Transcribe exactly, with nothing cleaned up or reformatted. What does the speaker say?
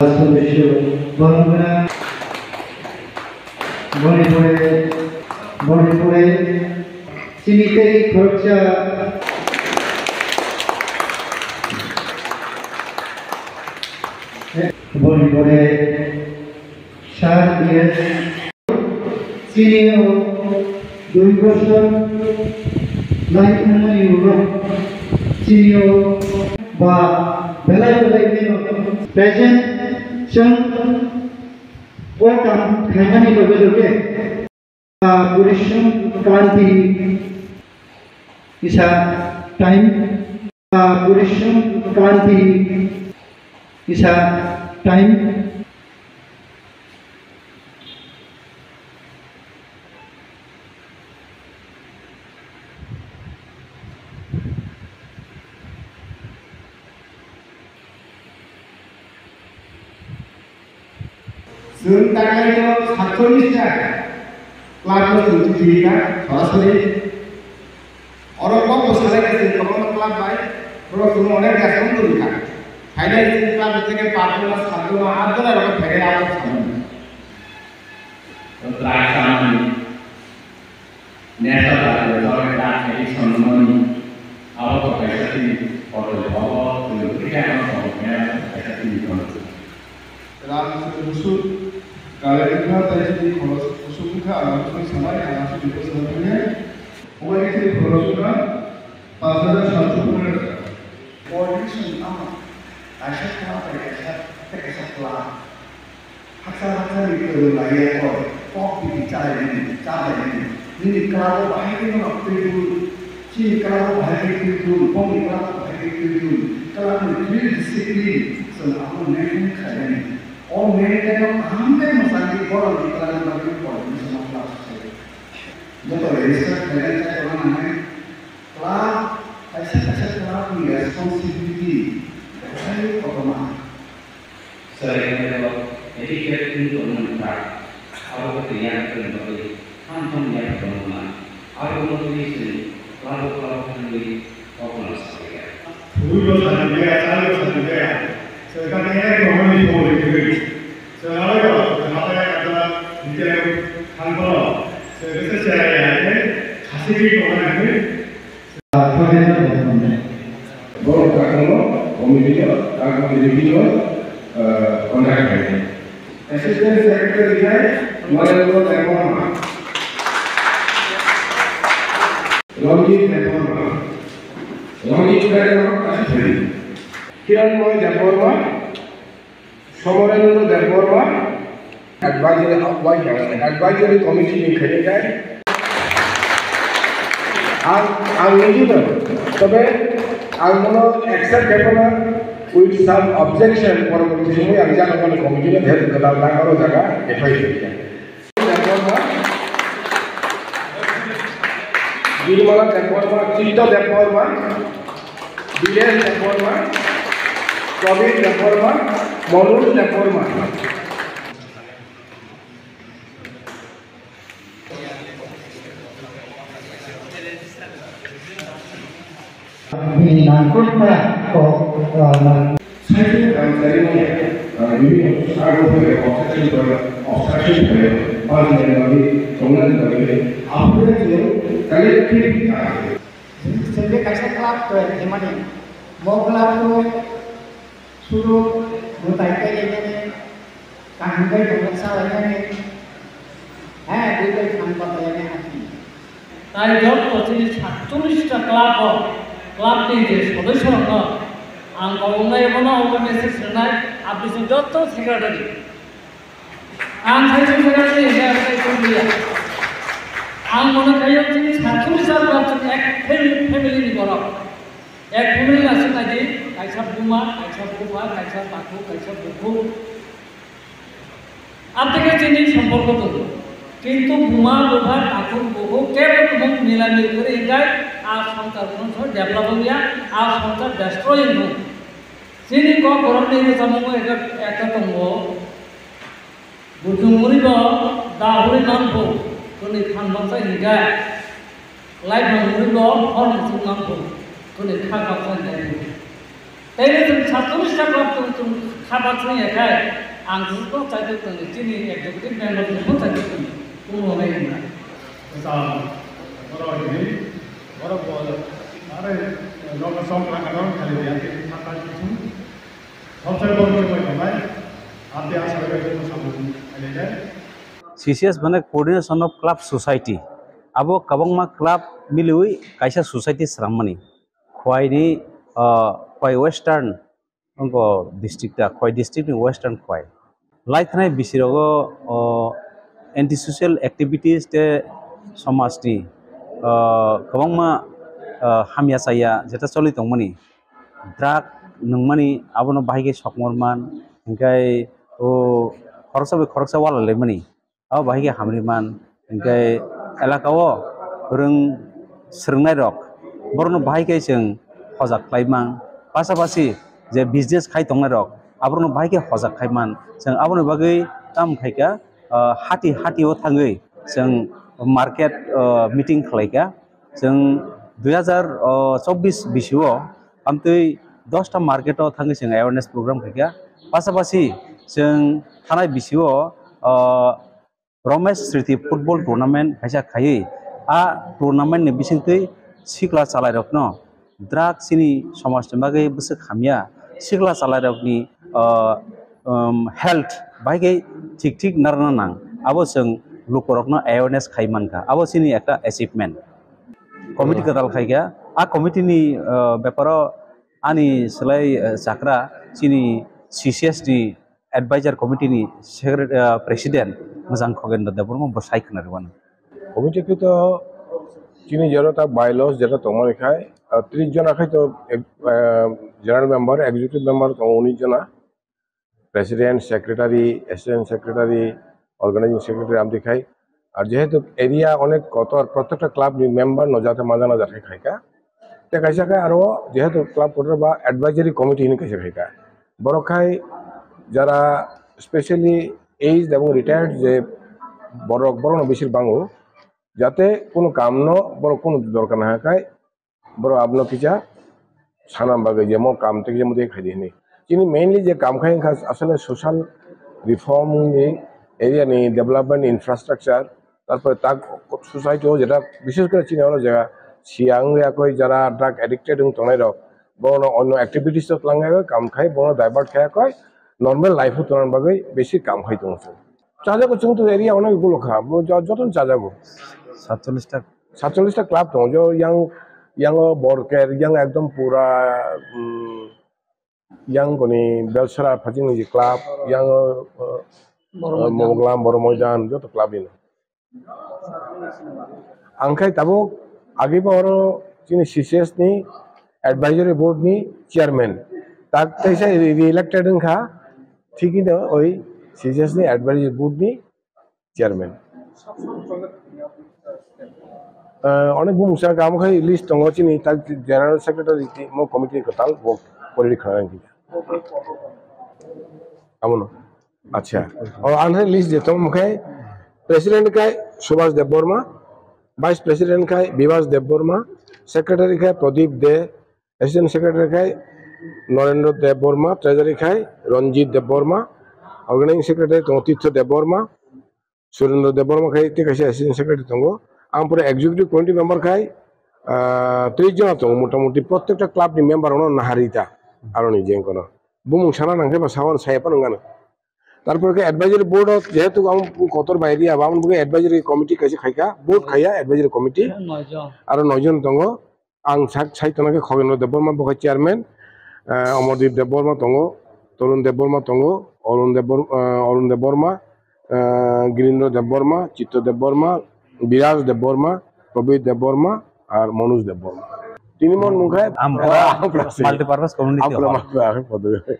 Sodosyo, borok gwnang, boni pore, boni pore, chini tei khoroksa, boni pore, sir, yes. Chini o dui bosor lai thangmani ulo chini o ba belai belai bino present chwng o kam khaimani loge loge, ah, Purishram Kranti kisa time, ah, Purishram Kranti kisa time. Chwng taklaino satchollis ta club no chwng twi ka sorasori. Oro kok bo salai khe chwng kwbangma club bai borok chwngno onek gas rok nugwi kha. Phainai chwng club theke paanch jona, saat jona, aath jona rok phainai abo samani. Drugs samani, nesha jatiyo jagoi drugs addiction wngmani, abo to kaisa chini kotor abo chwng theke ano samani kaisa chini kotor. Rang se busuk, gare wngkha, tei chini khorok busuk wngkha, ang aswk sanai, ang aswk bibo sana thangya. Obai khe chini khorok wngkha, panch hajar satsho ponero taka. Coordination tamo, kaisa kla bai kaisa, tei kaisa kla. Haksa haksa ni kwrwng laiya kok, kok bini chalai nini, chalai nini. Nini kla o bahai khe no twi dun. Chini club o bahai khe twi dun, bongni club o bahai khe twi dun. Club ni three discipline chwng abono maintain khlainani. O maintain o kaham khe mwsangwi borokni club ni bagwi coordination o club se. Joto register khlainani khe tongna nangnai. Club, kaisa kaisa club ni responsibility belai kotorma. Chwrairok etiquette wng tongmani kha, abo khe twi yang kwrwng bagwi ham ham yapharwi tongma. Abo wngwi chwng club o club o thangwi kokno sabaikha. Thwibo sani bera, chalibo sani bera. Chwng kha khe ek tongmani thwngwi thwngwi. Chwng aro hathai kaisa video thang phano. Chwng khe cherai hai khe khasi khe tongnai hwnwi. Borok takhukno committee-o takhukni meeting-o, eh, conduct khainai. Assistant Secretary khe Narendra Debbarma, Ranjit Debbarma, Ranjit Debbarma, Kiranmoy Debbarma, Somarendra Debbarma, advisory, advisory committee ni khainai. Ang, ang nini no, tobe ang mono accept khaibana with some objection, poroborti somoy ang jana mani committee no dheri kwtal nang aro jaga advisory. Debbarma, Nirmala Debbarma, Chitto Debbarma, Biresh Debbarma, Prabir Debbarma, Monul Debbarma. Bini nangkukma kok, ah, nang- Saichung kamchari maya, ah, bibhinno sago phai obstruction phai, obstruction phai, bajinani bagwi, tongnani bagwi, aphuru chwng collectively ta. Chwng je kaisa club toyar khaimani, bo club o sudu mwtai kailainani, kaham khe tongmani salainani, hai, twi bai thang patlainani hati. Tai jotto chini satchollis ta club o, club ni je sodosyo rokno ang kok wngnai, bono obo message rwnai, aboni jotto secretary. Ang khaisa khaisa ni hwnwi ang khaisa hwnliya. Ang mone khaio chini satchollis jar borok chwng ek family, family ni borok. Ek family aswk nai di, kaisa buma, kaisa bupha, kaisa takhuk, kaisa bukhuk. Amtwkhe chini somporko tongo. Kintu buma, bupha, takhuk, bukhuk kebo tumung milamil kwrwi hwnkhe a swngchar bono develop wngya, a swngchar destroy wngkhu. Chini Kokborokni rwchapmung ekta, ekta tongo. Bujung muribo dahuri mangkhu, kwnwi khang baksa hingkha. Laiphang muribo hor muchung mangkhu, kwnwi khak baksa hingkha. Tei chwng satcholish ta club chwng chwng khaba chwng ya khai, ang chwng kok chai tong chini executive member chwng kok chai tong kumo nai na. Sa, oro ini, oro bol, are, logo song la kadon khali dia, khata chwng. Hopsai bol chwng bai bai, ate asa bai chwng sabu khali dia. C C S mane Coordination of Club Society. Abo kwbangma club miliwi kaisa society swrangmani. Khwai ni, ah, Khwai Western wngkha district ta, Khwai district ni Western Khwai. Lai thanai bisi rogo, oh, anti social activities tei somaj ni, ah, kwbangma, ah, hamya chaya jeta choli tongmani. Drug nwngmani abono bahai khe sokmorman, hinkhe o khoroksa bai khoroksa wala laimani. Abo bahai khe hamriman, hinkhe elaka o rwng swrwngnairok borokno bahai khe chwng hojak khlaimang, pasapasi je business khai tongnairok aborokno bahai khe hojak khaiman. Chwng aboni bagwi tamo khaikha, ah, hati hati o thangwi chwng market, ah, meeting khlaikha. Chwng dui hazar chobbish bisio amtwi dosta market o thangwi chwng awareness program khaikha. Pasapasi chwng thanai bisio, ah, Romesh Sriti football tournament kaisa khaiwi, a tournament ni bisingtwi sikla chalairokno drug chini somaj ni bagwi bwswk hamya, sikla chalairokni, ah, um, health bai khe thik thik narwkna nang, abo chwng lukurokno awareness khai mankha, abo chini ekta achievement. Committee kwtal khaikha, a committee ni, ah, beparo ani swlai, ah, chakra chini C C S ni advisor committee ni secretary, ah, president Mwjang Khogendra Debbarma bo sai khna rwmani. Committee khe to chini jero ta bylaws jeta tongmani khai, ah, tris jona khai to, eh, general member, executive member tongo unis jona, president, secretary, assistant secretary, organizing secretary amtwi khai. Ar jehetu area onek kotor, prottekta club ni member no jate majana jate khai kha. Te kaisa khe aro jehetu club kotor ba advisory committee hinwi kaisa khai kha. Borok khai jara specially aged ebong retired je borok, borok no bisir bango, jate kunu kam no borok kunu dorkar naha khai borok abono kisa sana bagwi je mo kam tei kisa mutai khaidi hinwi. Chini mainly je kam khai wngkha asole social reform ni, area ni development, infrastructure, tarpore tak society o jeta bishes kore chini oro jaga siya wngya koi jara drug addicted wng tongnai rok, bono onno activities o twlang ya koi kam khai bono divert khai koi normal life o tongna bagwi besi kam khai tongo chwng. Chajago chwng to area onek gulo kha, bo jo-, jotono chajago. Satchollish ta. Satchollish ta club tongo, jo yang, yang o Borker, yang ekdom pura, mm, yang koni Belsara phajingni je club, yang o, uh, Boro uh, Moidan. Moglam, Boro Moidan, joto club ni. Ang khai tabuk agi ba oro chini C C S ni advisory board ni chairman. Tak teisa re-, re-elected wngkha, thikino oi C C S ni advisory board ni chairman. Eh, onek bumung sa gam khai list tongo chini tak general secretary ti mo committee kwtal bo pori khana nang. Amono. Acha. O anhe list je tong mukhai president khai Subhas Debbarma, vice president khai Bibas Debbarma, secretary khai Pradip De, assistant secretary khai Narendra Debbarma, treasury khai Ranjit Debbarma, organizing secretary tongo Tirtho Debbarma, Surendra Debbarma khai tei kaisa assistant secretary tongo. Ang pura executive committee member khai, ah, tris jona tongo, motamuti prottekta club ni member ono nahari ta aroni jeng kono. Bumung sana nang khai ba sawan saya pano ngano. Tarpore khe advisory board o jehetu ang kotor bai ria ba, ang advisory committee kaisa khaika, board khaya advisory committee. Noi jon. Aro noi jon tongo. Ang sak sai tongna khe Khogendra Debbarma bo khe chairman, eh, Omordeep Debbarma tongo, Tarun Debbarma tongo, Arun Debbar-, eh, Arun Debbarma, eh, Girindra Debbarma, Chitto Debbarma, Biraj Debbarma, Prabir Debbarma, ar Manoj Debbarma. Tini mon mung khai Ampura, ah, Ampura se. Multipurpose community Ampura hall. Ampura, Ampura.